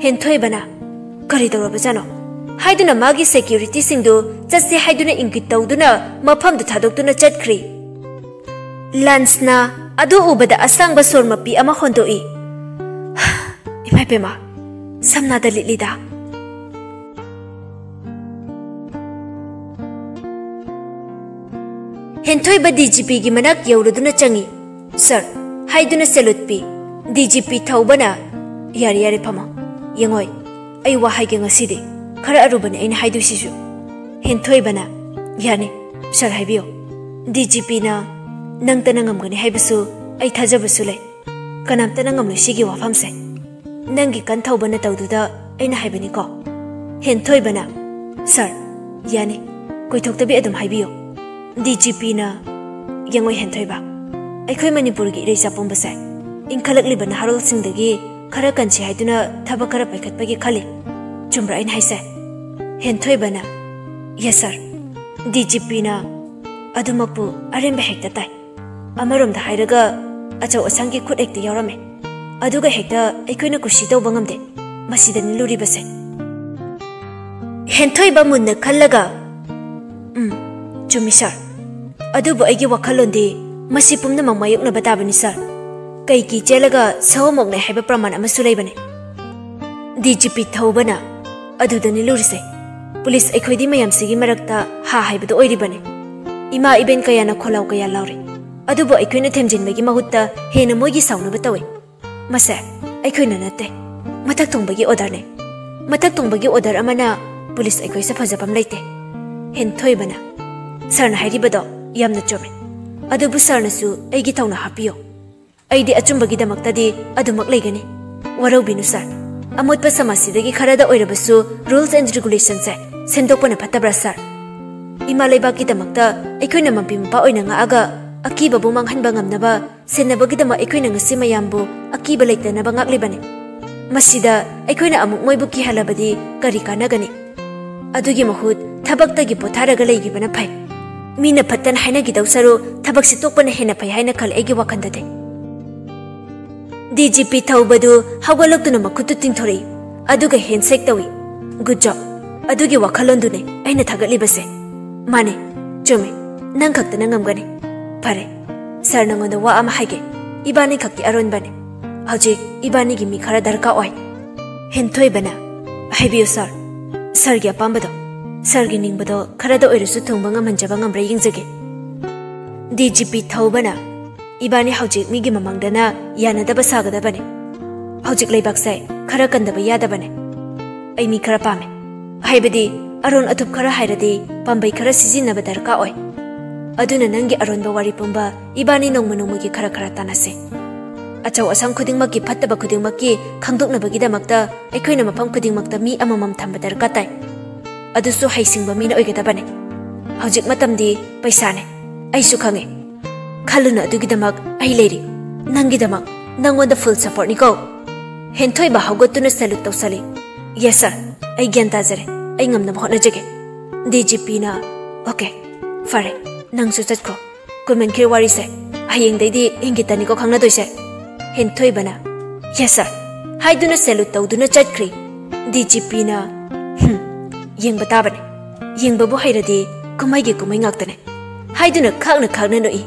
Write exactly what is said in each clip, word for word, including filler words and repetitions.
ꯍꯦꯟꯊꯣꯏꯕꯅ ꯀꯔꯤ ꯇꯧꯔꯕꯖꯥꯠꯅꯣ ꯍꯥꯏꯗꯨꯅ ꯃꯥꯒꯤ ꯁꯦꯀ꯭ꯌꯨꯔꯤꯇꯤꯁꯤꯡꯗꯨ ꯆꯠꯁꯦ ꯍꯥꯏꯗꯨꯅ ꯏꯪꯒꯤꯠ ꯇꯧꯗꯨꯅ ꯃꯐꯝꯗꯨ ꯊꯥꯗꯣꯛꯇꯨꯅ ꯆꯠꯈ꯭ꯔꯤ꯫ ꯂꯥꯟꯁꯅ ꯑꯗꯨ ꯎꯕꯗ ꯑꯁꯥꯡꯕ ꯁꯣꯔ ꯃꯄꯤ ꯑꯃ ꯍꯣꯟꯗꯣꯛꯏ꯫ ꯏꯃꯥꯏ ꯄꯦꯝꯃ, ꯁꯝꯅꯥꯗ ꯂꯤꯠꯂꯤꯗ꯫ ꯍꯦꯟꯊꯣꯏꯕ ꯗꯤ ꯖꯤ ꯄꯤꯒꯤ ꯃꯅꯥꯛ ꯌꯧꯔꯗꯨꯅ ꯆꯪꯏ꯫ "ꯁꯔ" ꯍꯥꯏꯗꯨꯅ ꯁꯦꯂꯨꯠ ꯄꯤ꯫ ꯗꯤ ꯖꯤ ꯄꯤ ꯊꯧꯕꯅ, "ꯌꯥꯔꯦ, ꯌꯥꯔꯦ, ꯐꯝꯃꯣ꯫ ꯌꯦꯡꯉꯣꯏ, ꯑꯩ ꯋꯥ ꯍꯥꯏꯒꯦ ꯉꯁꯤꯗꯤ꯫ ꯈꯔ ꯑꯔꯨꯕꯅꯤ ꯑꯩꯅ ꯍꯥꯏꯗꯣꯏꯁꯤꯁꯨ꯫" ꯍꯦꯟꯊꯣꯏꯕꯅ, "ꯌꯥꯅꯤ, ꯁꯔ, ꯍꯥꯏꯕꯤꯌꯨ꯫ ꯗꯤ ꯖꯤ ꯄꯤꯅ ꯅꯪꯇꯅ ꯉꯝꯒꯅꯤ ꯍꯥꯏꯕꯁꯨ ꯑꯩ ꯊꯥꯖꯕꯁꯨ ꯂꯩ꯫ ꯀꯅꯥꯝꯇꯅ ꯉꯝꯂꯣꯏ ꯁꯤꯒꯤ ꯋꯥꯐꯝꯁꯦ꯫ ꯅꯪꯒꯤ ꯀꯟ ꯊꯧꯕ ꯅꯇꯧꯗꯨꯗ ꯑꯩꯅ ꯍꯥꯏꯕꯅꯤꯀꯣ꯫" ꯍꯦꯟꯊꯣꯏꯕꯅ, "ꯁꯔ, ꯌꯥꯅꯤ, ꯀꯣꯏꯊꯣꯛꯇꯕꯤ ꯑꯗꯨꯝ ꯍꯥꯏꯕꯤꯌꯨ꯫" ꯗꯤ ꯖꯤ ꯄꯤꯅ, "ꯌꯦꯡꯉꯣꯏ ꯍꯦꯟꯊꯣꯏꯕ, ꯑꯩꯈꯣꯏ ꯃꯅꯤꯄꯨꯔꯒꯤ ꯏꯔꯩꯆꯥ ꯄꯨꯝꯕꯁꯦ ꯏꯟꯈꯠꯂꯛꯂꯤꯕ ꯅꯍꯥꯔꯣꯜꯁꯤꯡꯗꯒꯤ ꯈꯔ ꯀꯟꯁꯤ ꯍꯥꯏꯗꯨꯅ ꯊꯕꯛ ꯈꯔ ꯄꯥꯏꯈꯠꯄꯒꯤ ꯈꯜꯂꯤ꯫ ꯆꯨꯝꯕ꯭ꯔꯥ ꯑꯩꯅ ꯍꯥꯏꯁꯦ?" ꯍꯦꯟꯊꯣꯏꯕꯅ, "ꯌꯦꯁ ꯁꯔ꯫" ꯗꯤ ꯖꯤ ꯄꯤꯅ, "ꯑꯗꯨꯃꯛꯄꯨ ꯑꯔꯦꯝꯕ ꯍꯦꯛꯇ ꯇꯥꯏ꯫ ꯑꯃꯔꯣꯝꯗ ꯍꯥꯏꯔꯒ ꯑꯆꯧ ꯑꯁꯥꯡꯒꯤ ꯈꯨꯠ ꯍꯦꯛꯇ ꯌꯥꯎꯔꯝꯃꯦ꯫ ꯑꯗꯨꯒ ꯍꯦꯛꯇ ꯑꯩꯈꯣꯏꯅ ꯀꯨꯁꯤ ꯇꯧꯕ ꯉꯝꯗꯦ꯫ ꯃꯁꯤꯗꯅꯤ ꯂꯨꯔꯤꯕꯁꯦ꯫" ꯍꯦꯟꯊꯣꯏꯕ ꯃꯨꯟꯅ ꯈꯜꯂꯒ, "ꯎꯝ, ꯆꯨꯝꯃꯤ ꯁꯔ꯫ ꯑꯗꯨꯕꯨ ꯑꯩꯒꯤ ꯋꯥꯈꯜꯂꯣꯟꯗꯤ ꯃꯁꯤ ꯄꯨꯝꯅꯃꯛ ꯃꯥꯌꯣꯛꯅꯕ ꯇꯥꯕꯅꯤ ꯁꯔ꯫ ꯀꯩ ꯀꯤ ꯆꯦꯜꯂꯒ ꯁꯑꯣꯝ ꯑꯣꯛꯅꯩ ꯍꯥꯏꯕ ꯄ꯭ꯔꯃꯥꯟ ꯑꯃꯁꯨ ꯂꯩꯕꯅꯤ꯫" ꯗꯤ ꯖꯤ ꯄꯤ ꯊꯧꯕꯅ, "ꯑꯗꯨꯗꯅꯤ ꯂꯨꯔꯤꯁꯦ꯫ ꯄꯨꯂꯤꯁ ꯑꯩꯈꯣꯏꯗꯤ ꯃꯌꯥꯝꯁꯤꯒꯤ ꯃꯔꯛꯇ ꯍꯥ ꯍꯥꯏꯕꯗꯨ ꯑꯣꯏꯔꯤꯕꯅꯤ꯫ ꯏꯃꯥ ꯏꯕꯦꯟ ꯀꯌꯥꯅ ꯈꯣꯜꯂꯥꯎ ꯀꯌꯥ ꯂꯥꯎꯔꯤ꯫ ꯑꯗꯨꯕꯨ ꯑꯩꯈꯣꯏꯅ ꯊꯦꯝꯖꯤꯟꯕꯒꯤ ꯃꯍꯨꯠꯇ ꯍꯦꯟꯅ ꯃꯣꯏꯒꯤ ꯁꯥꯎꯅꯕ ꯇꯧꯏ꯫ ꯃꯁꯦ ꯑꯩꯈꯣꯏꯅ ꯅꯠꯇꯦ, ꯃꯊꯛ ꯊꯣꯡꯕꯒꯤ ꯑꯣꯔꯗꯔꯅꯤ꯫ ꯃꯊꯛ ꯊꯣꯡꯕꯒꯤ ꯑꯣꯔꯗꯔ ꯑꯃꯅ ꯄꯨꯂꯤꯁ ꯑꯩꯈꯣꯏꯁꯦ ꯐꯖꯐꯝ ꯂꯩꯇꯦ꯫" ꯍꯦꯟꯊꯣꯏꯕꯅ, "ꯁꯔꯅ ꯍꯥꯏꯔꯤꯕꯗꯣ ꯌꯥꯝꯅ ꯆꯨꯝꯃꯤ꯫ ꯑꯗꯨꯕꯨ ꯁꯔꯅꯁꯨ ꯑꯩꯒꯤ ꯊꯧꯅꯥ ꯍꯥꯞꯄꯤꯌꯨ꯫ ꯑꯩꯗꯤ ꯑꯆꯨꯝꯕꯒꯤꯗꯃꯛꯇꯗꯤ ꯑꯗꯨꯃꯛ ꯂꯩꯒꯅꯤ꯫ ꯋꯥꯔꯧꯕꯤꯅꯨ ꯁꯔ꯫ ꯑꯃꯣꯠꯄ ꯁꯃꯥꯖꯁꯤꯗꯒꯤ ꯈꯔꯗ ꯑꯣꯏꯔꯕꯁꯨ rules and regulationꯁꯦ ꯁꯦꯝꯗꯣꯛꯄꯅ ꯐꯠꯇꯕ꯭ꯔꯥ, ꯁꯥꯔ? ꯏꯃꯥ ꯂꯩꯕꯥꯛꯀꯤꯗꯃꯛꯇ ꯑꯩꯈꯣꯏꯅ ꯃꯄꯤ ꯃꯄꯥ ꯑꯣꯏꯅ ꯉꯥꯛꯑꯒ ꯑꯀꯤꯕꯕꯨ ꯃꯥꯡꯍꯟꯕ ꯉꯝꯅꯕ ꯁꯦꯟꯅꯕꯒꯤꯗꯃꯛ ꯑꯩꯈꯣꯏꯅ ꯉꯁꯤ ꯃꯌꯥꯝꯕꯨ ꯑꯀꯤꯕ ꯂꯩꯇꯅꯕ ꯉꯥꯛꯂꯤꯕꯅꯤ꯫ ꯃꯁꯤꯗ ꯑꯩꯈꯣꯏꯅ ꯑꯃꯨꯛ ꯃꯣꯏꯕꯨ ꯀꯤꯍꯜꯂꯕꯗꯤ ꯀꯔꯤ ꯀꯥꯟꯅꯒꯅꯤ? ꯑꯗꯨꯒꯤ ꯃꯍꯨꯠ ꯊꯕꯛꯇꯒꯤ ꯄꯣꯊꯥꯔꯒ ꯂꯩꯈꯤꯕꯅ ꯐꯩ꯫ ꯃꯤꯅ ꯐꯠꯇꯅ ꯍꯥꯏꯅꯈꯤꯗꯧ ꯁꯔꯨꯛ ꯊꯕꯛꯁꯤ ꯇꯣꯛꯄꯅ ꯍꯦꯟꯅ ꯐꯩ ꯍꯥꯏꯅ ꯈꯜꯂꯦ ꯑꯩꯒꯤ ꯋꯥꯈꯜꯗꯗꯤ꯫ ꯗꯤ ꯖꯤ ꯄꯤ ꯊꯧꯕꯗꯨ ꯍꯧꯒꯠꯂꯛꯇꯨꯅ ꯃꯈꯨꯠꯇꯨ ꯇꯤꯡꯊꯣꯔꯛꯏ, ꯑꯗꯨꯒ handshake ꯇꯧꯏ꯫ Good job꯫ ꯑꯗꯨꯒꯤ ꯋꯥꯈꯜꯂꯣꯟꯗꯨꯅꯦ ꯑꯩꯅ ꯊꯥꯒꯠꯂꯤꯕꯁꯦ꯫ ꯃꯥꯅꯦ, ꯆꯨꯝꯃꯦ, ꯅꯪ ꯈꯛꯇꯅ ꯉꯝꯒꯅꯤ꯫ ꯐꯔꯦ, ꯁꯥꯔ, ꯅꯉꯣꯟꯗ ꯋꯥ ꯑꯃ ꯍꯥꯏꯒꯦ꯫ ꯏꯕꯥꯅꯤ ꯈꯛꯀꯤ ꯑꯔꯣꯟꯕꯅꯦ꯫ ꯍꯧꯖꯤꯛ ꯏꯕꯥꯅꯤꯒꯤ ꯃꯤ ꯈꯔ ꯗꯔꯀꯥꯔ ꯑꯣꯏ꯫ ꯍꯦꯟꯊꯣꯏꯕꯅ, ꯍꯥꯏꯕꯤꯌꯨ ꯁꯥꯔ, ꯁꯥꯔꯒꯤ ꯑꯄꯥꯝꯕꯗꯣ, ꯁꯥꯔꯒꯤ ꯅꯤꯡꯕꯗꯣ ꯈꯔꯗ ꯑꯣꯏꯔꯁꯨ ꯊꯨꯡꯕ ꯉꯝꯍꯟꯖꯕ ꯉꯝꯕ꯭ꯔꯥ ꯌꯦꯡꯖꯒꯦ꯫ ꯗꯤ ꯖꯤ ꯄꯤ ꯊꯧꯕꯅ, ꯏꯕꯥꯅꯤ ꯍꯧꯖꯤꯛ ꯃꯤꯒꯤ ꯃꯃꯥꯡꯗꯅ ꯌꯥꯅꯗꯕ ꯁꯥꯒꯗꯕꯅꯤ꯫ ꯍꯧꯖꯤꯛ ꯂꯩꯕꯥꯛꯁꯦ ꯈꯔ ꯀꯟꯗꯕ ꯌꯥꯗꯕꯅꯦ꯫ ꯑꯩ ꯃꯤ ꯈꯔ ꯄꯥꯝꯃꯦ, ꯍꯥꯏꯕꯗꯤ ꯑꯔꯣꯟ ꯑꯊꯨꯞ ꯈꯔ ꯍꯥꯏꯔꯗꯤ ꯄꯥꯝꯕꯩ ꯈꯔ ꯁꯤꯖꯤꯟꯅꯕ ꯗꯔꯀꯥꯔ ꯑꯣꯏ꯫ ꯑꯗꯨꯅ ꯅꯪꯒꯤ ꯑꯔꯣꯟꯕ ꯋꯥꯔꯤ ꯄꯨꯝꯕ ꯏꯕꯥꯅꯤ ꯅꯣꯡꯃ ꯅꯣꯡꯃꯒꯤ ꯈꯔ ꯈꯔ ꯇꯥꯟꯅꯁꯦ꯫ ꯑꯆꯧ ꯑꯁꯥꯡ ꯈꯨꯗꯤꯡꯃꯛꯀꯤ ꯐꯠꯇꯕ ꯈꯨꯗꯤꯡꯃꯛꯀꯤ ꯈꯪꯗꯣꯛꯅꯕꯒꯤꯗꯃꯛꯇ ꯑꯩꯈꯣꯏꯅ ꯃꯐꯝ ꯈꯨꯗꯤꯡꯃꯛꯇ ꯃꯤ ꯑꯃꯃꯝ ꯊꯝꯕ ꯗꯔꯀꯥꯔ ꯇꯥꯏ꯫ ꯑꯗꯨꯁꯨ ꯍꯩꯁꯤꯡꯕ ꯃꯤꯅ ꯑꯣꯏꯒꯗꯕꯅꯦ꯫ ꯍꯧꯖꯤꯛ ꯃꯇꯝꯗꯤ ꯄꯩꯁꯥꯅꯦ, ꯑꯩꯁꯨ ꯈꯪꯉꯦ꯫ ꯈꯜꯂꯨꯅꯨ, ꯑꯗꯨꯒꯤꯗꯃꯛ ꯑꯩ ꯂꯩꯔꯤ꯫ ꯅꯪꯒꯤꯗꯃꯛ, ꯅꯪꯉꯣꯟꯗ full supportꯅꯤꯀꯣ꯫ ꯍꯦꯟꯊꯣꯏꯕ ꯍꯧꯒꯠꯇꯨꯅ salute ꯇꯧꯁꯜꯂꯤ꯫ Yes sir, ꯑꯩ ꯒ꯭ꯌꯥꯟ ꯇꯥꯖꯔꯦ, ꯑꯩ ꯉꯝꯅꯕ ꯍꯣꯠꯅꯖꯒꯦ꯫ ꯗꯤ ꯖꯤ ꯄꯤꯅ, Okay, ꯐꯔꯦ, ꯅꯪꯁꯨ ꯆꯠꯈ꯭ꯔꯣ꯫ ꯀꯨꯏꯃꯟꯈ꯭ꯔꯦ ꯋꯥꯔꯤꯁꯦ, ꯍꯌꯦꯡꯗꯩꯗꯤ ꯏꯪꯒꯤꯠꯇꯅꯤꯀꯣ ꯈꯪꯅꯗꯣꯏꯁꯦ꯫ ꯍꯦꯟꯊꯣꯏꯕꯅ, Yes sir, ꯍꯥꯏꯗꯨꯅ salute ꯇꯧꯗꯨꯅ ꯆꯠꯈ꯭ꯔꯦ꯫ ꯗꯤ ꯖꯤ ꯄꯤꯅ, ꯍꯨꯝ, ꯌꯦꯡꯕ ꯇꯥꯕꯅꯦ, ꯌꯦꯡꯕꯕꯨ ꯍꯩꯔꯗꯤ ꯀꯨꯝꯍꯩꯒꯤ ꯀꯨꯝꯍꯩ ꯉꯥꯛꯇꯅꯦ, ꯍꯥꯏꯗꯨꯅ ꯈꯥꯛꯅ ꯈꯥꯛꯅ ꯅꯣꯛꯏ꯫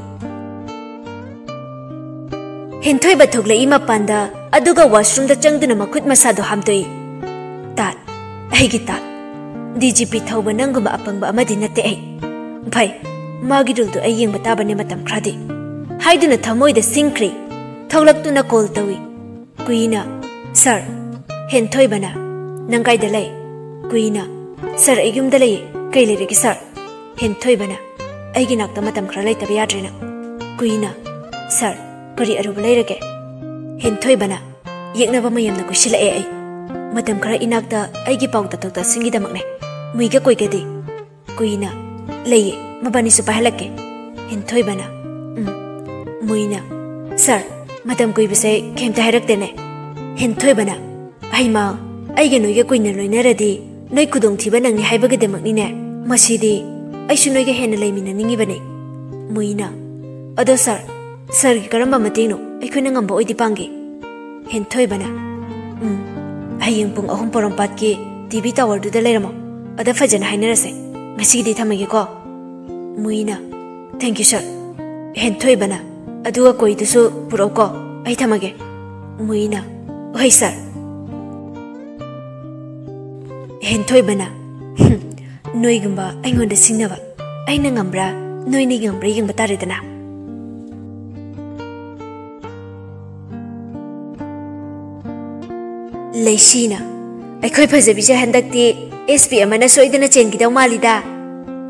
ꯍꯦꯟꯊꯣꯏꯕ ꯊꯣꯛꯂꯛꯏ ꯃꯄꯥꯟꯗ, ꯑꯗꯨꯒ washroomꯗ ꯆꯪꯗꯨꯅ ꯃꯈꯨꯠ ꯃꯁꯥꯗꯣ ꯍꯥꯝꯗꯣꯛꯏ꯫ ꯇꯥꯠ, ꯑꯩꯒꯤ ꯇꯥꯠ, ꯗꯤ ꯖꯤ ꯄꯤ ꯊꯧꯕ ꯅꯪꯒꯨꯝꯕ ꯑꯄꯪꯕ ꯑꯃꯗꯤ ꯅꯠꯇꯦ ꯑꯩ꯫ ꯐꯩ, ꯃꯥꯒꯤ ruleꯗꯨ ꯑꯩ ꯌꯦꯡꯕ ꯇꯥꯕꯅꯦ ꯃꯇꯝ ꯈꯔꯗꯤ, ꯍꯥꯏꯗꯨꯅ ꯊꯃꯣꯏꯗ ꯁꯤꯡꯈ꯭ꯔꯦ꯫ ꯊꯣꯛꯂꯛꯇꯨꯅ call ꯇꯧꯏ꯫ ꯀꯨꯏꯅ, Sir꯫ ꯍꯦꯟꯊꯣꯏꯕꯅ, ꯅꯪ ꯀꯥꯏꯗ ꯂꯩ? ꯀꯨꯏꯅ, Sir, ꯑꯩ ꯌꯨꯝꯗ ꯂꯩꯌꯦ꯫ ꯀꯩ ꯂꯩꯔꯒꯦ sir? ꯍꯦꯟꯊꯣꯏꯕꯅ, ꯑꯩꯒꯤ ꯅꯥꯛꯇ ꯃꯇꯝ ꯈꯔ ꯂꯩꯇꯕ ꯌꯥꯗ꯭ꯔꯦ ꯅꯪ꯫ ꯀꯨꯏꯅ, Sir, ꯀꯔꯤ ꯑꯔꯨꯕ ꯂꯩꯔꯒꯦ? ꯍꯦꯟꯊꯣꯏꯕꯅ, ꯌꯦꯛꯅꯕ ꯃꯌꯥꯝꯅ ꯀꯣꯏꯁꯤꯜꯂꯛꯑꯦ ꯑꯩ꯫ ꯃꯇꯝ ꯈꯔ ꯏꯅꯥꯛꯇ ꯑꯩꯒꯤ ꯄꯥꯎ ꯇꯥꯊꯣꯛ ꯇꯥꯁꯤꯟꯒꯤꯗꯃꯛꯅꯦ꯫ ꯃꯨꯏꯒ ꯀꯣꯏꯒꯗꯤ? ꯀꯨꯏꯅ ꯂꯩꯌꯦ, ꯃꯕꯥꯅꯤꯁꯨ ꯄꯥꯏꯍꯜꯂꯛꯀꯦ꯫ ꯍꯦꯟꯊꯣꯏꯕꯅ, ꯎꯝ꯫ ꯃꯨꯏꯅ, ꯁꯥꯔ, ꯃꯇꯝ ꯀꯨꯏꯕꯁꯦ ꯀꯩꯝꯇ ꯍꯥꯏꯔꯛꯇꯦꯅꯦ꯫ ꯍꯦꯟꯊꯣꯏꯕꯅ, ꯍꯩꯃꯥ, ꯑꯩꯒ ꯅꯣꯏꯒ ꯀꯨꯏꯅ ꯂꯣꯏꯅꯔꯗꯤ ꯅꯣꯏ ꯈꯨꯗꯣꯡꯊꯤꯕ ꯅꯪꯅꯤ ꯍꯥꯏꯕꯒꯤꯗꯃꯛꯅꯤꯅꯦ꯫ ꯃꯁꯤꯗꯤ ꯑꯩꯁꯨ ꯅꯣꯏꯒ ꯍꯦꯟꯅ ꯂꯩꯃꯤꯟꯅꯅꯤꯡꯉꯤꯕꯅꯦ꯫ ꯃꯨꯏꯅ, ꯑꯗꯣ ꯁꯥꯔ, ꯁꯥꯔꯒꯤ ꯀꯔꯝꯕ ꯃꯇꯦꯡꯅꯣ ꯑꯩꯈꯣꯏꯅ ꯉꯝꯕ ꯑꯣꯏꯗꯤ ꯄꯥꯡꯒꯦ? ꯍꯦꯟꯊꯣꯏꯕꯅ, ꯎꯝ, ꯍꯌꯦꯡ ꯄꯨꯡ ꯑꯍꯨꯝ ꯄꯣꯔꯣꯝꯄꯥꯠꯀꯤ ꯇꯤ ꯚꯤ ꯇꯥꯋꯔꯗꯨꯗ ꯂꯩꯔꯝꯃꯣ꯫ ꯑꯗ ꯐꯖꯅ ꯍꯥꯏꯅꯔꯁꯦ꯫ ꯉꯁꯤꯒꯤꯗꯤ ꯊꯝꯃꯒꯦꯀꯣ꯫ ꯃꯨꯏꯅ, ꯊꯦꯡꯀ꯭ꯌꯨ ꯁꯥꯔ꯫ ꯍꯦꯟꯊꯣꯏꯕꯅ, ꯑꯗꯨꯒ ꯀꯣꯏꯗꯨꯁꯨ ꯄꯨꯔꯛꯎꯀꯣ꯫ ꯑꯩ ꯊꯝꯃꯒꯦ꯫ ꯃꯨꯏꯅ, ꯍꯣꯏ ꯁꯥꯔ꯫ ꯍꯦꯟꯊꯣꯏꯕꯅ, ꯍꯨꯝ, ꯅꯣꯏꯒꯨꯝꯕ ꯑꯩꯉꯣꯟꯗ ꯁꯤꯡꯅꯕ ꯑꯩꯅ ꯉꯝꯕ꯭ꯔꯥ, ꯅꯣꯏꯅ ꯉꯝꯕ꯭ꯔꯥ ꯌꯦꯡꯕ ꯇꯥꯔꯦꯗꯅ꯫ ꯂꯩꯁꯤꯅ, ꯑꯩꯈꯣꯏ ꯐꯖꯕꯤꯁꯦ ꯍꯟꯗꯛꯇꯤ ꯑꯦꯁ ꯄꯤ ꯑꯃꯅ ꯁꯣꯏꯗꯅ ꯆꯦꯟꯈꯤꯗꯧ ꯃꯥꯜꯂꯤꯗ꯫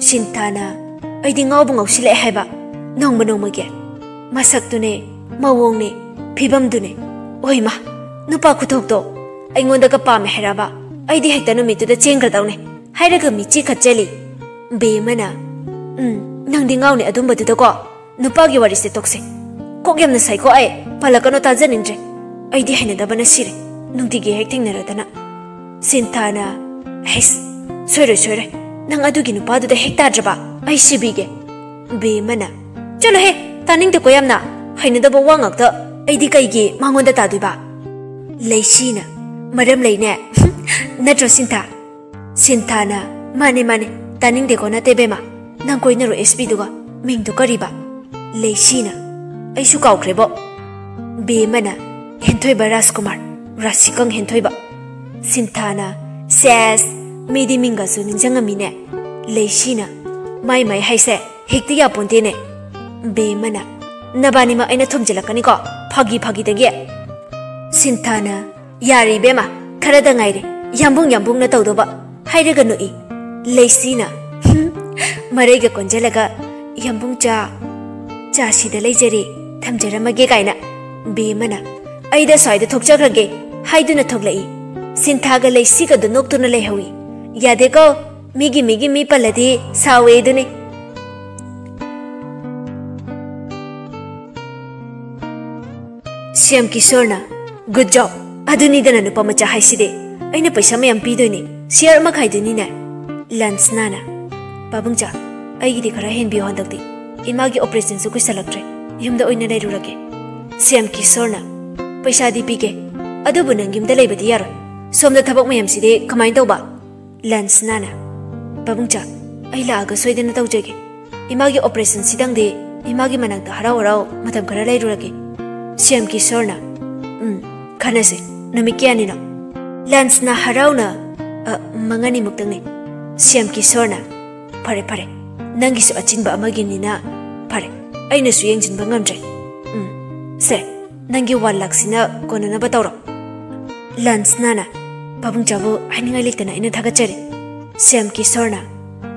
ꯁꯤꯟꯊꯥꯅ, ꯑꯩꯗꯤ ꯉꯥꯎꯕ ꯉꯥꯎꯁꯤꯜꯂꯛꯑꯦ ꯍꯥꯏꯕ, ꯅꯣꯡꯃ ꯅꯣꯡꯃꯒꯤ꯫ ꯃꯁꯛꯇꯨꯅꯦ, ꯃꯑꯣꯡꯅꯦ, ꯐꯤꯕꯝꯗꯨꯅꯦ꯫ ꯑꯣꯏꯃ, ꯅꯨꯄꯥ ꯈꯨꯊꯣꯛꯇꯣ ꯑꯩꯉꯣꯟꯗꯒ ꯄꯥꯝꯃꯦ ꯍꯥꯏꯔꯕ, ꯑꯩꯗꯤ ꯍꯦꯛꯇ ꯅꯨꯃꯤꯠꯇꯨꯗ ꯆꯦꯟꯈ꯭ꯔꯗꯧꯅꯦ꯫ ꯍꯥꯏꯔꯒ ꯃꯤꯠꯆꯤ ꯈꯠꯆꯜꯂꯤ꯫ ꯕꯦꯝꯃꯅ, ꯎꯝ, ꯅꯪꯗꯤ ꯉꯥꯎꯅꯤ ꯑꯗꯨꯝꯕꯗꯨꯗꯀꯣ꯫ ꯅꯨꯄꯥꯒꯤ ꯋꯥꯔꯤꯁꯦ ꯇꯣꯛꯁꯦ꯫ ꯀꯣꯛ ꯌꯥꯝꯅ ꯁꯥꯏꯀꯣ ꯑꯩ꯫ ꯄꯜꯂꯛꯀꯅꯣ, ꯇꯥꯖꯅꯤꯡꯗ꯭ꯔꯦ꯫ ꯑꯩꯗꯤ ꯍꯩꯅꯗꯕꯅ ꯁꯤꯔꯦ꯫ ꯅꯨꯡꯇꯤꯒꯤ ꯍꯦꯛ ꯊꯦꯡꯅꯔꯗꯅ꯫ ꯁꯤꯟꯊꯥꯅ, ꯍꯩꯁ, ꯁꯣꯏꯔꯣꯏ, ꯁꯣꯏꯔꯣꯏ꯫ ꯅꯪ ꯑꯗꯨꯒꯤ ꯅꯨꯄꯥꯗꯨꯗ ꯍꯦꯛ ꯇꯥꯗ꯭ꯔꯕ ꯑꯩ ꯁꯤꯕꯤꯒꯦ꯫ ꯕꯦꯝꯃꯅ, ꯆꯠꯂꯣꯍꯦ, ꯇꯥꯅꯤꯡꯗꯦꯀꯣ ꯌꯥꯝꯅ꯫ ꯍꯩꯅꯗꯕ ꯋꯥ ꯉꯥꯛꯇ꯫ ꯑꯩꯗꯤ ꯀꯩꯒꯤ ꯃꯉꯣꯟꯗ ꯇꯥꯗꯣꯏꯕ? ꯂꯩꯁꯤꯅ, ꯃꯔꯝ ꯂꯩꯅꯦ꯫ ꯅꯠꯇ꯭ꯔꯣ ꯁꯤꯟꯊꯥ? ꯁꯤꯟꯊꯥꯅ, ꯃꯥꯅꯦ, ꯃꯥꯅꯦ, ꯇꯥꯅꯤꯡꯗꯦꯀꯣ ꯅꯠꯇꯦ ꯕꯦꯝꯃ꯫ ꯅꯪ ꯀꯣꯏꯅꯔꯣ ꯑꯦꯁ ꯄꯤꯗꯨꯒ꯫ ꯃꯤꯡꯗꯨ ꯀꯔꯤꯕ? ꯂꯩꯁꯤꯅ, ꯑꯩꯁꯨ ꯀꯥꯎꯈ꯭ꯔꯦꯕꯣ꯫ ꯕꯦꯝꯃꯅ, ꯍꯦꯟꯊꯣꯏꯕ ꯔꯥꯖꯀꯨꯃꯥꯔ, ꯔꯥꯁꯤꯀꯪ ꯍꯦꯟꯊꯣꯏꯕ꯫ ꯁꯤꯟꯊꯥꯅ, ꯁꯦꯁ, ꯃꯤꯗꯤ ꯃꯤꯡꯒꯁꯨ ꯅꯤꯡꯁꯤꯡꯉꯝꯃꯤꯅꯦ꯫ ꯂꯩꯁꯤꯅ, ꯃꯥꯏ ꯃꯥꯏ ꯍꯥꯏꯁꯦ ꯍꯦꯛꯇ ꯌꯥꯄꯣꯟꯇꯦꯅꯦ꯫ ꯕꯦꯝꯃꯅ, ꯅꯕꯥꯅꯤꯃꯛ ꯑꯩꯅ ꯊꯣꯝꯖꯤꯜꯂꯛꯀꯅꯤꯀꯣ, ꯐꯥꯒꯤ ꯐꯥꯒꯤꯗꯒꯤ꯫ ꯁꯤꯟꯊꯥꯅ, ꯌꯥꯔꯦ ꯏꯕꯦꯝꯃ, ꯈꯔꯗ ꯉꯥꯏꯔꯦ, ꯌꯥꯝꯕꯨꯡ ꯌꯥꯝꯕꯨꯡꯅ ꯇꯧꯗꯧꯕ꯫ ꯍꯥꯏꯔꯒ ꯅꯣꯛꯏ꯫ ꯂꯩꯁꯤꯅ, ꯍꯨꯝ, ꯃꯔꯩꯒ ꯀꯣꯟꯖꯜꯂꯒ, ꯌꯥꯝꯕꯨꯡ ꯆꯥ, ꯆꯥ ꯁꯤꯗ ꯂꯩꯖꯔꯦ, ꯊꯝꯖꯔꯝꯃꯒꯦ ꯀꯥꯏꯅ꯫ ꯕꯦꯝꯃꯅ, ꯑꯩꯗ ꯁ꯭ꯋꯥꯏꯗ ꯊꯣꯛꯆꯈ꯭ꯔꯒꯦ ꯍꯥꯏꯗꯨꯅ ꯊꯣꯛꯂꯛꯏ꯫ ꯁꯤꯟꯊꯥꯒ ꯂꯩꯁꯤꯒꯗꯣ ꯅꯣꯛꯇꯨꯅ ꯂꯩꯍꯧꯏ꯫ ꯌꯥꯗꯦꯀꯣ, ꯃꯤꯒꯤ ꯃꯤꯒꯤ ꯃꯤ ꯄꯜꯂꯗꯤ ꯁꯥꯎꯋꯦ ꯑꯗꯨꯅꯤ꯫ ꯁꯤ ꯑꯦꯝ ꯀꯤꯁꯣꯔꯅ, "Good job! ꯑꯗꯨꯅꯤꯗꯅ ꯅꯨꯄꯥ ꯃꯆꯥ ꯍꯥꯏꯁꯤꯗꯤ꯫ ꯑꯩꯅ ꯄꯩꯁꯥ ꯃꯌꯥꯝ ꯄꯤꯗꯣꯏꯅꯤ, share ꯑꯃ ꯈꯥꯏꯗꯣꯏꯅꯤꯅꯦ?" ꯂꯟꯁꯅꯥꯅ, "ꯄꯥꯕꯨꯡꯆꯥ, ꯑꯩꯒꯤꯗꯤ ꯈꯔ ꯍꯦꯟꯕꯤꯌꯣ ꯍꯟꯗꯛꯇꯤ꯫ ꯏꯃꯥꯒꯤ operationꯁꯨ ꯀꯨꯏꯁꯜꯂꯛꯇ꯭ꯔꯦ, ꯌꯨꯝꯗ ꯑꯣꯏꯅ ꯂꯩꯔꯨꯔꯒꯦ꯫" ꯁꯤ ꯑꯦꯝ ꯀꯤꯁꯣꯔꯅ, "ꯄꯩꯁꯥꯗꯤ ꯄꯤꯒꯦ, ꯑꯗꯨꯕꯨ ꯅꯪ ꯌꯨꯝꯗ ꯂꯩꯕꯗꯤ ꯌꯥꯔꯣꯏ꯫ ꯁꯣꯝꯗ ꯊꯕꯛ ꯃꯌꯥꯝꯁꯤꯗꯤ ꯀꯃꯥꯏꯅ ꯇꯧꯕ?" ꯂꯟꯁꯅꯥꯅ, "ꯄꯥꯕꯨꯡꯆꯥ, ꯑꯩ ꯂꯥꯛꯑꯒ ꯁꯣꯏꯗꯅ ꯇꯧꯖꯒꯦ꯫ ꯏꯃꯥꯒꯤ operationꯁꯤꯗꯪꯗꯤ ꯏꯃꯥꯒꯤ ꯃꯅꯥꯛꯇ ꯍꯔꯥꯎ ꯍꯔꯥꯎ ꯃꯇꯝ ꯈꯔ ꯂꯩꯔꯨꯔꯒꯦ꯫" ꯁꯤ ꯑꯦꯝ ꯀꯤꯁꯣꯔꯅ, "ꯎꯝ, ꯈꯟꯅꯁꯦ꯫ ꯅꯨꯃꯤꯠ ꯀꯌꯥꯅꯤꯅꯣ?" ꯂꯟꯁꯅꯥ ꯍꯔꯥꯎꯅ, "ꯑ, ꯃꯉꯥꯅꯤꯃꯨꯛꯇꯪꯅꯤ꯫" ꯁꯤ ꯑꯦꯝ ꯀꯤꯁꯣꯔꯅ, "ꯐꯔꯦ, ꯐꯔꯦ꯫ ꯅꯪꯒꯤꯁꯨ ꯑꯆꯤꯟꯕ ꯑꯃꯒꯤꯅꯤꯅ ꯐꯔꯦ꯫ ꯑꯩꯅꯁꯨ ꯌꯦꯡꯁꯤꯟꯕ ꯉꯝꯗ꯭ꯔꯦ꯫ ꯎꯝ, ꯁꯦ, ꯅꯪꯒꯤ one lakh ꯁꯤꯅ ꯀꯣꯟꯅꯅꯕ ꯇꯧꯔꯣ꯫" ꯂꯟꯁꯅꯥꯅ, "ꯄꯥꯕꯨꯡꯆꯥꯕꯨ ꯍꯥꯏꯅꯤꯡꯉꯥꯏ ꯂꯩꯇꯅ ꯑꯩꯅ ꯊꯥꯒꯠꯆꯔꯤ꯫" ꯁꯤ ꯑꯦꯝ ꯀꯤꯁꯣꯔꯅ,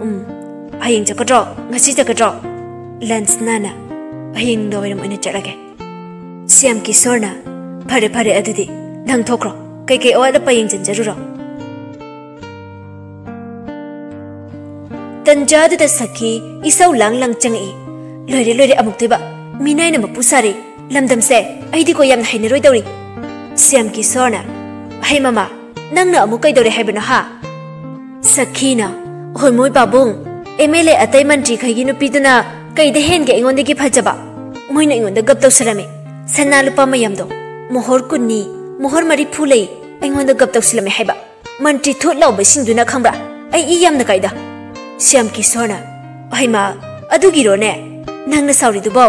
"ꯎꯝ, ꯍꯌꯦꯡ ꯆꯠꯀꯗ꯭ꯔꯣ? ꯉꯁꯤ ꯆꯠꯀꯗ꯭ꯔꯣ?" ꯂꯟꯁꯅꯥꯅ, "ꯍꯌꯦꯡ ꯅꯨꯡꯗꯥꯡꯋꯥꯏꯔꯝ ꯑꯣꯏꯅ ꯆꯠꯂꯒꯦ꯫" ꯁꯤ ꯑꯦꯝ ꯀꯤꯁꯣꯔꯅ, "ꯐꯔꯦ, ꯐꯔꯦ, ꯑꯗꯨꯗꯤ ꯅꯪ ꯊꯣꯛꯈ꯭ꯔꯣ꯫ ꯀꯩꯀꯩ ꯑꯋꯥꯠ ꯑꯄꯥ ꯌꯦꯡꯁꯤꯟꯖꯔꯨꯔꯣ꯫" ꯇꯟꯖꯥꯗꯨꯗ ꯁꯈꯤ ꯏꯁꯧ ꯂꯥꯡ ꯂꯥꯡ ꯆꯪꯉꯛꯏ꯫ "ꯂꯣꯏꯔꯦ, ꯂꯣꯏꯔꯦ, ꯑꯃꯨꯛꯇꯣꯏꯕ꯫ ꯃꯤꯅꯥꯏꯅ ꯃꯄꯨ ꯁꯥꯔꯦ꯫ ꯂꯝꯗꯝꯁꯦ ꯑꯩꯗꯤꯀꯣ ꯌꯥꯝꯅ ꯍꯩꯅꯔꯣꯏꯗꯧꯔꯤ꯫" ꯁꯤ ꯑꯦꯝ ꯀꯤꯁꯣꯔꯅ, "ꯍꯩ ꯃꯃꯥ, ꯅꯪꯅ ꯑꯃꯨꯛ ꯀꯩꯗꯧꯔꯦ ꯍꯥꯏꯕꯅꯣ ꯍꯥ?" ꯁꯈꯤꯅ, "ꯍꯣꯏ ꯃꯣꯏ ꯄꯥꯕꯨꯡ, ꯑꯦꯝ ꯑꯦꯜ ꯑꯦ ꯑꯇꯩ ꯃꯟꯇ꯭ꯔꯤꯈꯩꯒꯤ ꯅꯨꯄꯤꯗꯨꯅ ꯀꯩꯗ ꯍꯦꯟꯒꯦ ꯑꯩꯉꯣꯟꯗꯒꯤ ꯐꯖꯕ? ꯃꯣꯏꯅ ꯑꯩꯉꯣꯟꯗ ꯒꯞ ꯇꯧꯁꯜꯂꯝꯃꯤ꯫ ꯁꯅꯥ ꯂꯨꯄꯥ ꯃꯌꯥꯝꯗꯣ, ꯃꯣꯍꯣꯔ ꯀꯨꯟꯅꯤ, ꯃꯣꯍꯣꯔ ꯃꯔꯤꯐꯨ ꯂꯩ, ꯑꯩꯉꯣꯟꯗ ꯒꯞ ꯇꯧꯁꯜꯂꯝꯃꯤ ꯍꯥꯏꯕ꯫ ꯃꯟꯇ꯭ꯔꯤ ꯊꯣꯠ ꯂꯥꯎꯕꯁꯤꯡꯗꯨꯅ ꯈꯪꯕ꯭ꯔꯥ? ꯑꯩ ꯏ ꯌꯥꯝꯅ ꯀꯥꯏꯗ꯫" ꯁꯤ ꯑꯦꯝ ꯀꯤꯁꯣꯔꯅ, "ꯍꯩꯃꯥ, ꯑꯗꯨꯒꯤꯔꯣꯅꯦ? ꯅꯪꯅ ꯁꯥꯎꯔꯤꯗꯨꯕꯣ?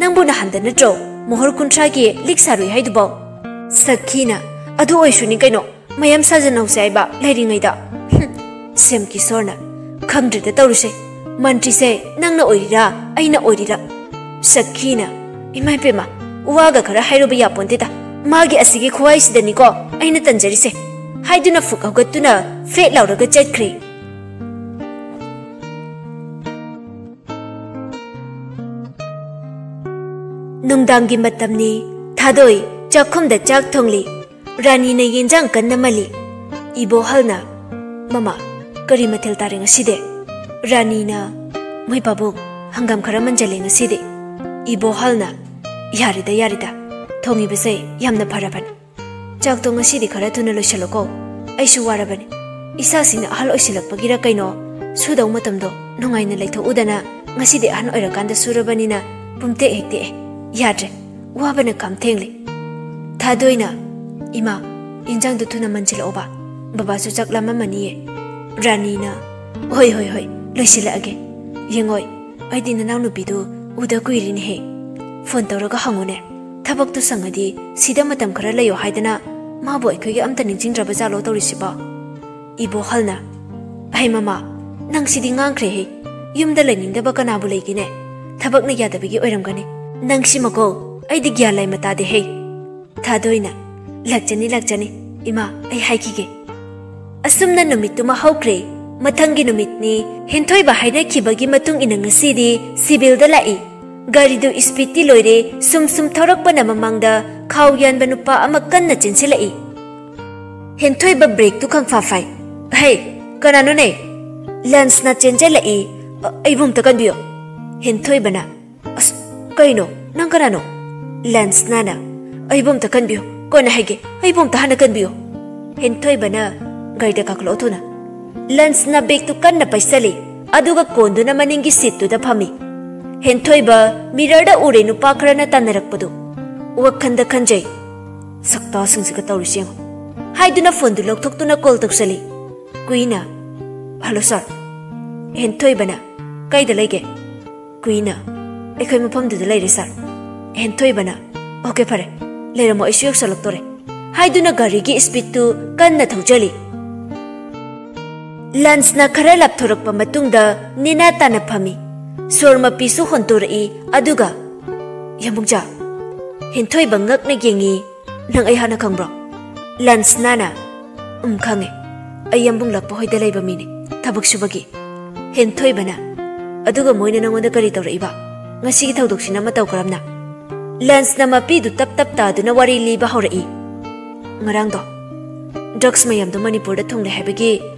ꯅꯪꯕꯨ ꯅꯍꯥꯟꯗ ꯅꯠꯇ꯭ꯔꯣ ꯃꯣꯍꯣꯔ ꯀꯨꯟꯊ꯭ꯔꯥꯒꯤ ꯂꯤꯛ ꯁꯥꯔꯨꯏ ꯍꯥꯏꯗꯨꯕꯣ?" ꯁꯈꯤꯅ, "ꯑꯗꯨ ꯑꯣꯏꯁꯨꯅꯤ ꯀꯩꯅꯣ, ꯃꯌꯥꯝ ꯁꯥꯖꯟꯍꯧꯁꯦ ꯍꯥꯏꯕ ꯂꯩꯔꯤꯉꯩꯗ꯫" ꯍꯨꯝ, ꯁꯤ ꯑꯦꯝ ꯀꯤꯁꯣꯔꯅ, "ꯈꯪꯗ꯭ꯔꯦꯗ ꯇꯧꯔꯤꯁꯦ, ꯃꯟꯇ꯭ꯔꯤꯁꯦ ꯅꯪꯅ ꯑꯣꯏꯔꯤꯔꯥ ꯑꯩꯅ ꯑꯣꯏꯔꯤꯔꯥ?" ꯁꯈꯤꯅ, "ꯏꯃꯥ ꯏꯄꯦꯝꯃ, ꯋꯥꯒ ꯈꯔ ꯍꯥꯏꯔꯨꯕ ꯌꯥꯄꯣꯟꯇꯦꯗ꯫ ꯃꯥꯒꯤ ꯑꯁꯤꯒꯤ ꯈꯨꯍꯥꯏꯁꯤꯗꯅꯤꯀꯣ ꯑꯩꯅ ꯇꯟꯖꯔꯤꯁꯦ," ꯍꯥꯏꯗꯨꯅ ꯐꯨꯛ ꯍꯧꯒꯠꯇꯨꯅ ꯐꯦꯠ ꯂꯥꯎꯔꯒ ꯆꯠꯈ꯭ꯔꯦ꯫ ꯅꯨꯡꯗꯥꯡꯒꯤ ꯃꯇꯝꯅꯤ꯫ ꯊꯥꯗꯣꯏ ꯆꯥꯛꯈꯨꯝꯗ ꯆꯥꯛ ꯊꯣꯡꯂꯤ꯫ ꯔꯥꯅꯤꯅ ꯌꯦꯟꯖꯥꯡ ꯀꯟꯅ ꯃꯜꯂꯤ꯫ ꯏꯕꯣꯍꯜꯅ, "ꯃꯃꯥ, ꯀꯔꯤ ꯃꯊꯦꯜ ꯇꯥꯔꯦ ꯉꯁꯤꯗꯤ?" ꯔꯥꯅꯤꯅ, "ꯃꯣꯏ ꯄꯥꯕꯨꯡ, ꯍꯪꯒꯥꯝ ꯈꯔ ꯃꯟꯖꯜꯂꯦ ꯉꯁꯤꯗꯤ꯫" ꯏꯕꯣꯍꯜꯅ, "ꯌꯥꯔꯦꯗ, ꯌꯥꯔꯦꯗ, ꯊꯣꯡꯉꯤꯕꯁꯦ ꯌꯥꯝꯅ ꯐꯔꯕꯅꯤ꯫ ꯆꯥꯛꯇꯣ ꯉꯁꯤꯗꯤ ꯈꯔ ꯊꯨꯅ ꯂꯣꯏꯁꯤꯜꯂꯨꯀꯣ꯫ ꯑꯩꯁꯨ ꯋꯥꯔꯕꯅꯤ꯫ ꯏꯁꯥꯁꯤꯅ ꯑꯍꯜ ꯑꯣꯏꯁꯤꯜꯂꯛꯄꯒꯤꯔ ꯀꯩꯅꯣ, ꯁꯨꯗꯧ ꯃꯇꯝꯗꯣ ꯅꯨꯡꯉꯥꯏꯅ ꯂꯩꯊꯣꯛꯎꯗꯅ ꯉꯁꯤꯗꯤ ꯑꯍꯜ ꯑꯣꯏꯔꯀꯥꯟꯗ ꯁꯨꯔꯕꯅꯤꯅ ꯄꯨꯝꯇꯦꯛ ꯍꯦꯛ ꯇꯦꯛꯑꯦ꯫ ꯌꯥꯗ꯭ꯔꯦ, ꯋꯥꯕꯅ ꯈꯝ ꯊꯦꯡꯂꯦ꯫" ꯊꯥꯗꯣꯏꯅ, "ꯏꯃꯥ, ꯏꯟꯖꯥꯡꯗꯣ ꯊꯨꯅ ꯃꯟꯁꯤꯜꯂꯛꯑꯣꯕ, ꯕꯕꯥꯁꯨ ꯆꯥꯛ ꯂꯥꯝꯃꯝꯃꯅꯤꯌꯦ꯫" ꯔꯥꯅꯤꯅ, "ꯍꯣꯏ, ꯍꯣꯏ, ꯍꯣꯏ, ꯂꯣꯏꯁꯤꯜꯂꯛꯑꯒꯦ꯫ ꯌꯦꯡꯉꯣꯏ, ꯑꯩꯗꯤ ꯅꯅꯥꯎꯅꯨꯄꯤꯗꯨ ꯎꯗ ꯀꯨꯏꯔꯦꯅꯦꯍꯦ꯫ ꯐꯣꯟ ꯇꯧꯔꯒ ꯍꯪꯉꯨꯅꯦ꯫ ꯊꯕꯛꯇꯨ ꯁꯪꯉꯗꯤ ꯁꯤꯗ ꯃꯇꯝ ꯈꯔ ꯂꯩꯌꯣ ꯍꯥꯏꯗꯅ ꯃꯥꯕꯨ ꯑꯩꯈꯣꯏꯒꯤ ꯑꯝꯇ ꯅꯤꯡꯁꯤꯡꯗ꯭ꯔꯕ ꯖꯥꯠꯂꯣ ꯇꯧꯔꯤꯁꯤꯕꯣ?" ꯏꯕꯣꯍꯜꯅ, "ꯑꯍꯩ ꯃꯃꯥ, ꯅꯪ ꯁꯤꯗꯤ ꯉꯥꯡꯈ꯭ꯔꯦꯍꯦ꯫ ꯌꯨꯝꯗ ꯂꯩꯅꯤꯡꯗꯕ ꯀꯅꯥꯕꯨ ꯂꯩꯒꯦꯅꯦ? ꯊꯕꯛꯅ ꯌꯥꯗꯕꯒꯤ ꯑꯣꯏꯔꯝꯒꯅꯤ꯫ ꯅꯪꯁꯤꯃꯀꯣ, ꯑꯩꯗꯤ ꯒ꯭ꯌꯥꯟ ꯂꯩꯃ ꯇꯥꯗꯦꯍꯦ꯫" ꯊꯥꯗꯣꯏꯅ, "ꯂꯥꯛꯆꯅꯤ, ꯂꯥꯛꯆꯅꯤ꯫ ꯏꯃꯥ, ꯑꯩ ꯍꯥꯏꯈꯤꯒꯦ꯫" ꯑꯁꯨꯝꯅ ꯅꯨꯃꯤꯠꯇꯨꯃ ꯍꯧꯈ꯭ꯔꯦ꯫ ꯃꯊꯪꯒꯤ ꯅꯨꯃꯤꯠꯅꯤ꯫ ꯍꯦꯟꯊꯣꯏꯕ ꯍꯥꯏꯅꯈꯤꯕꯒꯤ ꯃꯇꯨꯡ ꯏꯟꯅ ꯉꯁꯤꯗꯤ ꯁꯤꯚꯤꯜꯗ ꯂꯥꯛꯏ꯫ ꯒꯥꯔꯤꯗꯨ ꯏꯁꯄꯤꯗꯇꯤ ꯂꯣꯏꯔꯦ꯫ ꯁꯨꯝ ꯁꯨꯝ ꯊꯧꯔꯛꯄꯅ ꯃꯃꯥꯡꯗ ꯈꯥꯎ ꯌꯥꯟꯕ ꯅꯨꯄꯥ ꯑꯃ ꯀꯟꯅ ꯆꯦꯟꯁꯤꯜꯂꯛꯏ꯫ ꯍꯦꯟꯊꯣꯏꯕ ꯕ꯭ꯔꯦꯛꯇꯨ ꯈꯪꯐꯥ ꯐꯥꯏ꯫ "ꯍꯦ, ꯀꯅꯥꯅꯣꯅꯦ? ꯂꯟꯁꯅ ꯆꯦꯟꯁꯤꯜꯂꯛꯏ꯫ ꯑ, ꯑꯩꯕꯨ ꯑꯝꯇ ꯀꯟꯕꯤꯌꯨ꯫" ꯍꯦꯟꯊꯣꯏꯕꯅ, "ꯑꯁ, ꯀꯩꯅꯣ? ꯅꯪ ꯀꯅꯥꯅꯣ?" ꯂꯟꯁꯅꯥꯅ, "ꯑꯩꯕꯨ ꯑꯝꯇ ꯀꯟꯕꯤꯌꯨ, ꯀꯣꯟꯅ ꯍꯥꯏꯒꯦ, ꯑꯩꯕꯨ ꯑꯝꯇ ꯍꯥꯟꯅ ꯀꯟꯕꯤꯌꯨ꯫" ꯍꯦꯟꯊꯣꯏꯕꯅ, "ꯒꯥꯔꯤꯗ ꯀꯥꯈꯠꯂꯛꯑꯣ ꯊꯨꯅ꯫" ꯂꯟꯁꯅ ꯕꯦꯒꯇꯨ ꯀꯟꯅ ꯄꯩꯁꯜꯂꯤ, ꯑꯗꯨꯒ ꯀꯣꯟꯗꯨꯅ ꯃꯅꯤꯡꯒꯤ ꯁꯤꯠꯇꯨꯗ ꯐꯝꯃꯤ꯫ ꯍꯦꯟꯊꯣꯏꯕ ꯃꯤꯔꯔꯗ ꯎꯔꯦ ꯅꯨꯄꯥ ꯈꯔꯅ ꯇꯥꯟꯅꯔꯛꯄꯗꯨ꯫ ꯋꯥꯈꯟꯗ ꯈꯟꯖꯩ, "ꯁꯛꯇꯥꯁꯤꯡꯁꯤꯒ ꯇꯧꯔꯤꯁꯤ ꯌꯦꯡꯉꯨ" ꯍꯥꯏꯗꯨꯅ ꯐꯣꯟꯗꯨ ꯂꯧꯊꯣꯛꯇꯨꯅ ꯀꯣꯜ ꯇꯧꯁꯜꯂꯤ꯫ ꯀꯨꯏꯅ, "ꯍꯜꯂꯣ ꯁꯥꯔ꯫" ꯍꯦꯟꯊꯣꯏꯕꯅ, "ꯀꯩꯗ ꯂꯩꯒꯦ?" ꯀꯨꯏꯅ, "ꯑꯩꯈꯣꯏ ꯃꯐꯝꯗꯨꯗ ꯂꯩꯔꯦ ꯁꯥꯔ꯫" ꯍꯦꯟꯊꯣꯏꯕꯅ, "ꯑꯣꯀꯦ, ꯐꯔꯦ, ꯂꯩꯔꯝꯃꯣ, ꯑꯩꯁꯨ ꯌꯧꯁꯜꯂꯛꯇꯣꯔꯦ" ꯍꯥꯏꯗꯨꯅ ꯒꯥꯔꯤꯒꯤ ꯏꯁꯄꯤꯗꯇꯨ ꯀꯟꯅ ꯊꯧꯖꯜꯂꯤ꯫ ꯂꯟꯁꯅ ꯈꯔ ꯂꯥꯞꯊꯣꯔꯛꯄ ꯃꯇꯨꯡꯗ ꯅꯦꯅꯥ ꯇꯥꯅ ꯐꯝꯃꯤ꯫ ꯁꯣꯔ ꯃꯄꯤꯁꯨ ꯍꯣꯟꯇꯣꯔꯛꯏ꯫ ꯑꯗꯨꯒ, "ꯌꯥꯝꯕꯨꯡꯖꯥ꯫" ꯍꯦꯟꯊꯣꯏꯕ ꯉꯛꯅ ꯌꯦꯡꯉꯤ꯫ "ꯅꯪ ꯑꯩ ꯍꯥꯟꯅ ꯈꯪꯕ꯭ꯔꯣ?" ꯂꯟꯁꯅꯥꯅ, "ꯎꯝ, ꯈꯪꯉꯦ꯫ ꯑꯩ ꯌꯥꯝꯕꯨꯡ ꯂꯥꯛꯄ ꯍꯣꯏꯗ ꯂꯩꯕ ꯃꯤꯅꯦ, ꯊꯕꯛ ꯁꯨꯕꯒꯤ꯫" ꯍꯦꯟꯊꯣꯏꯕꯅ, "ꯑꯗꯨꯒ ꯃꯣꯏꯅ ꯅꯪꯉꯣꯟꯗ ꯀꯔꯤ ꯇꯧꯔꯛꯏꯕ? ꯉꯁꯤꯒꯤ ꯊꯧꯗꯣꯛꯁꯤꯅ ꯃꯇꯧ ꯀꯔꯝꯅ?" ꯂꯟꯁꯅ ꯃꯄꯤꯗꯨ ꯇꯞ ꯇꯞ ꯇꯥꯗꯨꯅ ꯋꯥꯔꯤ ꯂꯤꯕ ꯍꯧꯔꯛꯏ꯫ ꯉꯔꯥꯡꯗꯣ ꯗ꯭ꯔꯒꯁ ꯃꯌꯥꯝꯗꯣ ꯃꯅꯤꯄꯨꯔꯗ ꯊꯨꯡꯂꯦ ꯍꯥꯏꯕꯒꯤ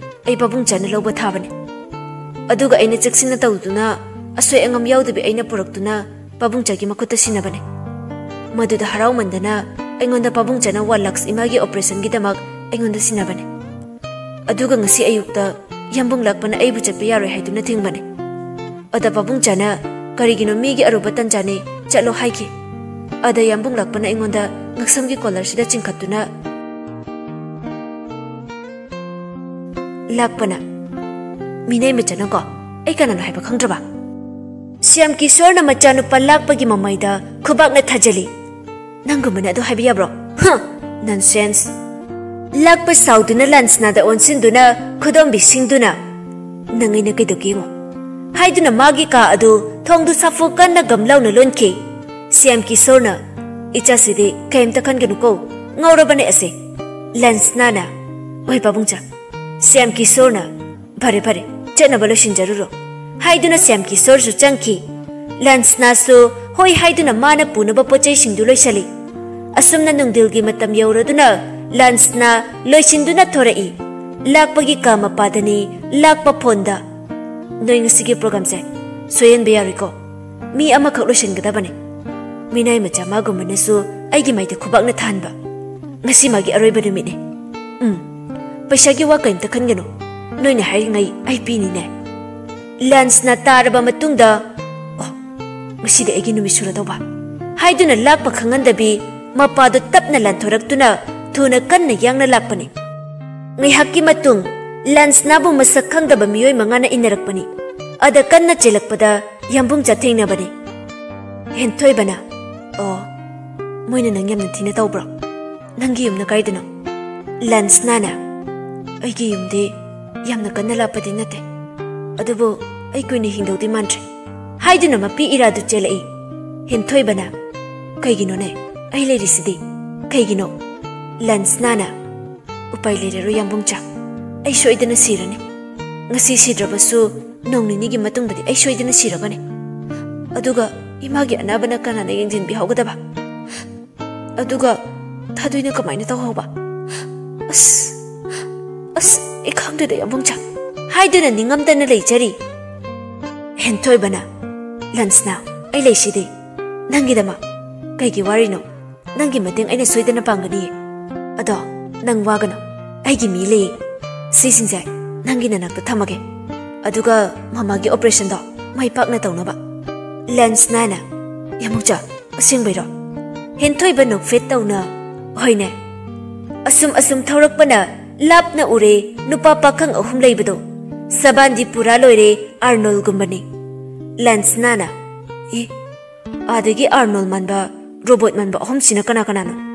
ꯑꯩ ꯄꯥꯕꯨꯡꯆꯥꯅ ꯂꯧꯕ ꯊꯥꯕꯅꯦ꯫ ꯑꯗꯨꯒ ꯑꯩꯅ ꯆꯦꯛꯁꯤꯟꯅ ꯇꯧꯗꯨꯅ, ꯑꯁꯣꯏ ꯑꯉꯥꯝ ꯌꯥꯎꯗꯕꯤ ꯑꯩꯅ ꯄꯨꯔꯛꯇꯨꯅ ꯄꯥꯕꯨꯡꯆꯥꯒꯤ ꯃꯈꯨꯠꯇ ꯁꯤꯟꯅꯕꯅꯦ꯫ ꯃꯗꯨꯗ ꯍꯔꯥꯎꯃꯟꯗꯅ ꯑꯩꯉꯣꯟꯗ ꯄꯥꯕꯨꯡꯆꯥꯅ ꯋꯥꯟ ꯂꯥꯈ ꯏꯃꯥꯒꯤ ꯑꯣꯄꯔꯦꯁꯟꯒꯤꯗꯃꯛ ꯑꯩꯉꯣꯟꯗ ꯁꯤꯟꯅꯕꯅꯦ꯫ ꯑꯗꯨꯒ ꯉꯁꯤ ꯑꯌꯨꯛꯇ ꯌꯥꯝꯕꯨꯡ ꯂꯥꯛꯄꯅ ꯑꯩꯕꯨ ꯆꯠꯄ ꯌꯥꯔꯣꯏ ꯍꯥꯏꯗꯨꯅ ꯊꯤꯡꯕꯅꯦ꯫ ꯑꯗ ꯄꯥꯕꯨꯡꯆꯥꯅ, "ꯀꯔꯤꯒꯤꯅꯣ, ꯃꯤꯒꯤ ꯑꯔꯨꯕ ꯇꯟꯖꯥꯅꯤ, ꯆꯠꯂꯣ" ꯍꯥꯏꯈꯤ꯫ ꯑꯗ ꯌꯥꯝꯕꯨꯡ ꯂꯥꯛꯄꯅ ꯑꯩꯉꯣꯟꯗ ꯉꯛꯁꯝꯒꯤ ꯀꯣꯂꯔꯁꯤꯗ ꯆꯤꯡꯈꯠꯇꯨꯅ, ꯂꯥꯛꯄꯅ, "ꯃꯤꯅꯩ ꯃꯆꯥꯅꯀꯣ, ꯑꯩ ꯀꯅꯥꯅꯣ ꯍꯥꯏꯕ ꯈꯪꯗ꯭ꯔꯕ?" ꯁ꯭ꯌꯥꯝ ꯀꯤꯁꯣꯔꯅ ꯃꯆꯥꯅꯨꯄꯥ ꯂꯥꯛꯄꯒꯤ ꯃꯃꯩꯗ ꯈꯨꯕꯥꯛꯅ ꯊꯥꯖꯤꯜꯂꯤ꯫ "ꯅꯪꯒꯨꯝꯕꯅ ꯑꯗꯨ ꯍꯥꯏꯕ ꯌꯥꯕ꯭ꯔꯣ? ꯍ! ꯅꯟꯁꯦꯟꯁ!" ꯂꯥꯛꯄ ꯁꯥꯎꯗꯨꯅ ꯂꯥꯟꯁꯅꯥꯗ ꯑꯣꯟꯁꯤꯟꯗꯨꯅ ꯈꯨꯗꯣꯝꯕꯤ ꯁꯤꯡꯗꯨꯅ, "ꯅꯪ ꯑꯩꯅ ꯀꯩꯗꯧꯒꯦ ꯌꯦꯡꯉꯣ" ꯍꯥꯏꯗꯨꯅ ꯃꯥꯒꯤ ꯀꯥ ꯑꯗꯨ ꯊꯣꯡꯗꯨ ꯁꯥꯐꯨ ꯀꯟꯅ ꯒꯝ ꯂꯥꯎꯅ ꯂꯣꯟꯈꯤ꯫ ꯁ꯭ꯌꯥꯝ ꯀꯤꯁꯣꯔꯅ, "ꯏꯆꯥꯁꯤꯗꯤ ꯀꯩꯝꯇ ꯈꯟꯒꯅꯨꯀꯣ, ꯉꯥꯎꯔꯕꯅꯦ ꯑꯁꯦ"꯫ ꯂꯥꯟꯁꯅꯥꯅ, "ꯍꯣꯏ ꯄꯥꯕꯨꯡꯆꯥ"꯫ ꯁ꯭ꯌꯥꯝ ꯀꯤꯁꯣꯔꯅ, "ꯐꯔꯦ ꯐꯔꯦ, ꯆꯠꯅꯕ ꯂꯣꯏꯁꯤꯟꯖꯔꯨꯔꯣ" ꯍꯥꯏꯗꯨꯅ ꯁ꯭ꯌꯥꯝ ꯀꯤꯁꯣꯔꯁꯨ ꯆꯪꯈꯤ꯫ ꯂꯥꯟꯁꯅꯥꯁꯨ ꯍꯣꯏ ꯍꯥꯏꯗꯨꯅ ꯃꯥꯅ ꯄꯨꯅꯕ ꯄꯣꯠ ꯆꯩꯁꯤꯡꯗꯨ ꯂꯣꯏꯁꯤꯜꯂꯤ꯫ ꯑꯁꯨꯝꯅ ꯅꯨꯡꯊꯤꯜꯒꯤ ꯃꯇꯝ ꯌꯧꯔꯗꯨꯅ ꯂꯥꯟꯁꯅꯥ ꯂꯣꯏꯁꯤꯟꯗꯨꯅ ꯊꯣꯔꯛꯏ꯫ ꯂꯥꯛꯄꯒꯤ ꯀꯥ ꯃꯄꯥꯗꯅꯤ ꯂꯥꯛꯄ ꯐꯣꯟꯗ, "ꯅꯣꯏ ꯉꯁꯤꯒꯤ ꯄ꯭ꯔꯣꯒ꯭ꯔꯥꯝꯁꯦ ꯁꯣꯏꯍꯟꯕ ꯌꯥꯔꯣꯏꯀꯣ꯫ ꯃꯤ ꯑꯃꯈꯛ ꯂꯣꯏꯁꯤꯟꯒꯗꯕꯅꯦ꯫ ꯃꯤꯅꯥꯏ ꯃꯆꯥ ꯃꯥꯒꯨꯝꯕꯅꯁꯨ ꯑꯩꯒꯤ ꯃꯥꯏꯗ ꯈꯨꯕꯥꯛꯅ ꯊꯥꯍꯟꯕ꯫ ꯉꯁꯤ ꯃꯥꯒꯤ ꯑꯔꯣꯏꯕ ꯅꯨꯃꯤꯠꯅꯦ꯫ ꯎꯝ, ꯄꯩꯁꯥꯒꯤ ꯋꯥ ꯀꯔꯤꯝꯇ ꯈꯟꯒꯅꯨ꯫ ꯅꯣꯏꯅ ꯍꯥꯏꯔꯤꯉꯩ ꯑꯩ ꯄꯤꯅꯤꯅꯦ"꯫ ꯂꯥꯟꯁꯅꯥ ꯇꯥꯔꯕ ꯃꯇꯨꯡꯗ, "ꯑꯣ, ꯉꯁꯤꯗꯤ ꯑꯩꯒꯤ ꯅꯨꯃꯤꯠ ꯁꯨꯔꯗꯧꯕ" ꯍꯥꯏꯗꯨꯅ ꯂꯥꯛꯄ ꯈꯪꯍꯟꯗꯕꯤ ꯃꯄꯥꯗꯣ ꯇꯞꯅ ꯂꯥꯟꯊꯣꯔꯛꯇꯨꯅ ꯊꯨꯅ ꯀꯟꯅ ꯌꯥꯡꯅ ꯂꯥꯛꯄꯅꯤ꯫ ꯉꯥꯏꯍꯥꯛꯀꯤ ꯃꯇꯨꯡ ꯂꯥꯟꯁꯅꯥꯕꯨ ꯃꯁꯛ ꯈꯪꯗꯕ ꯃꯤꯑꯣꯏ ꯃꯉꯥꯅ ꯏꯟꯅꯔꯛꯄꯅꯤ꯫ ꯑꯗ ꯀꯟꯅ ꯆꯦꯜꯂꯛꯄꯗ ꯌꯥꯝꯕꯨꯡ ꯆꯥꯊꯦꯡꯅꯕꯅꯤ꯫ ꯍꯦꯟꯊꯣꯏꯕꯅ, "ꯑꯣ, ꯃꯣꯏꯅ ꯅꯪ ꯌꯥꯝꯅ ꯊꯤꯅ ꯇꯧꯕ꯭ꯔꯣ? ꯅꯪꯒꯤ ꯌꯨꯝꯅ ꯀꯥꯏꯗꯅꯣ?" ꯂꯥꯟꯁꯅꯥꯅ, "ꯑꯩꯒꯤ ꯌꯨꯝꯗꯤ ꯌꯥꯝꯅ ꯀꯟꯅ ꯂꯥꯞꯄꯗꯤ ꯅꯠꯇꯦ, ꯑꯗꯨꯕꯨ ꯑꯩ ꯀꯨꯏꯅ ꯍꯤꯡꯗꯧꯗꯤ ꯃꯥꯟꯗ꯭ꯔꯦ" ꯍꯥꯏꯗꯨꯅ ꯃꯄꯤ ꯏꯔꯥꯗꯨ ꯆꯦꯜꯂꯛꯏ꯫ ꯍꯦꯟꯊꯣꯏꯕꯅ, "ꯀꯩꯒꯤꯅꯣꯅꯦ? ꯑꯩ ꯂꯩꯔꯤꯁꯤꯗꯤ꯫ ꯀꯩꯒꯤꯅꯣ?" ꯂꯥꯟꯁꯅꯥꯅ, "ꯎꯄꯥꯏ ꯂꯩꯔꯔꯣꯏ ꯌꯥꯝꯕꯨꯡꯆꯥ, ꯑꯩ ꯁꯣꯏꯗꯅ ꯁꯤꯔꯅꯤ꯫ ꯉꯁꯤ ꯁꯤꯗ꯭ꯔꯕꯁꯨ ꯅꯣꯡ ꯅꯤꯅꯤꯒꯤ ꯃꯇꯨꯡꯗꯗꯤ ꯑꯩ ꯁꯣꯏꯗꯅ ꯁꯤꯔꯒꯅꯤ꯫ ꯑꯗꯨꯒ ꯏꯃꯥꯒꯤ ꯑꯅꯥꯕꯅ ꯀꯅꯥꯅ ꯌꯦꯡꯁꯤꯟꯕꯤꯍꯧꯒꯗꯕ? ꯑꯗꯨꯒ ꯊꯥꯗꯣꯏꯅ ꯀꯃꯥꯏꯅ ꯇꯧꯍꯧꯕ? ꯑꯁ, ꯑꯁ, ꯑꯩ ꯈꯪꯗꯦꯗ, ꯌꯥꯝꯕꯨꯡꯆꯥ꯫ ꯍꯥꯏꯗꯨꯅ ꯅꯤꯡꯉꯝꯗꯅ ꯂꯩꯖꯔꯤ꯫ ꯍꯦꯟꯊꯣꯏꯕꯅ, "ꯂꯟꯁꯅꯥ, ꯑꯩ ꯂꯩꯁꯤꯗꯤ ꯅꯪꯒꯤꯗꯃꯛ꯫ ꯀꯩꯒꯤ ꯋꯥꯔꯤꯅꯣ? ꯅꯪꯒꯤ ꯃꯇꯦꯡ ꯑꯩꯅ ꯁꯣꯏꯗꯅ ꯄꯥꯡꯒꯅꯤꯌꯦ꯫ ꯑꯗꯣ ꯅꯪ ꯋꯥꯒꯅꯨ, ꯑꯩꯒꯤ ꯃꯤ ꯂꯩꯌꯦ꯫ ꯁꯤꯁꯤꯡꯁꯦ ꯅꯪꯒꯤ ꯅꯅꯥꯛꯇ ꯊꯝꯃꯒꯦ꯫ ꯑꯗꯨꯒ ꯃꯃꯥꯒꯤ ꯑꯣꯄꯔꯦꯁꯟꯗꯣ ꯃꯥꯏ ꯄꯥꯛꯅ ꯇꯧꯅꯕ꯫" ꯂꯟꯁꯅꯥꯅ, "ꯌꯥꯝꯕꯨꯡꯆꯥ, ꯑꯁꯦꯡꯕꯩꯔꯣ?" ꯍꯦꯟꯊꯣꯏꯕ ꯅꯣꯛꯐꯦꯠ ꯇꯧꯅ, "ꯍꯣꯏꯅꯦ꯫ ꯑꯁꯨꯝ ꯑꯁꯨꯝ ꯊꯧꯔꯛꯄꯅ ꯂꯥꯞꯅ ꯎꯔꯦ, ꯅꯨꯄꯥ ꯄꯥꯈꯪ ꯑꯍꯨꯝ ꯂꯩꯕꯗꯣ꯫ ꯁꯕꯥꯟꯗꯤ ꯄꯨꯔꯥ ꯂꯣꯏꯔꯦ, ꯑꯥꯔꯅꯣꯜꯒꯨꯝꯕꯅꯤ꯫" ꯂꯟꯁꯅꯥꯅ, "ꯑꯦ, ꯑꯥꯗꯒꯤ ꯑꯥꯔꯅꯣꯜ ꯃꯥꯟꯕ, ꯔꯣꯕꯣꯠ ꯃꯥꯟꯕ ꯑꯍꯨꯝꯁꯤꯅ ꯀꯅꯥ ꯀꯅꯥꯅꯣ?"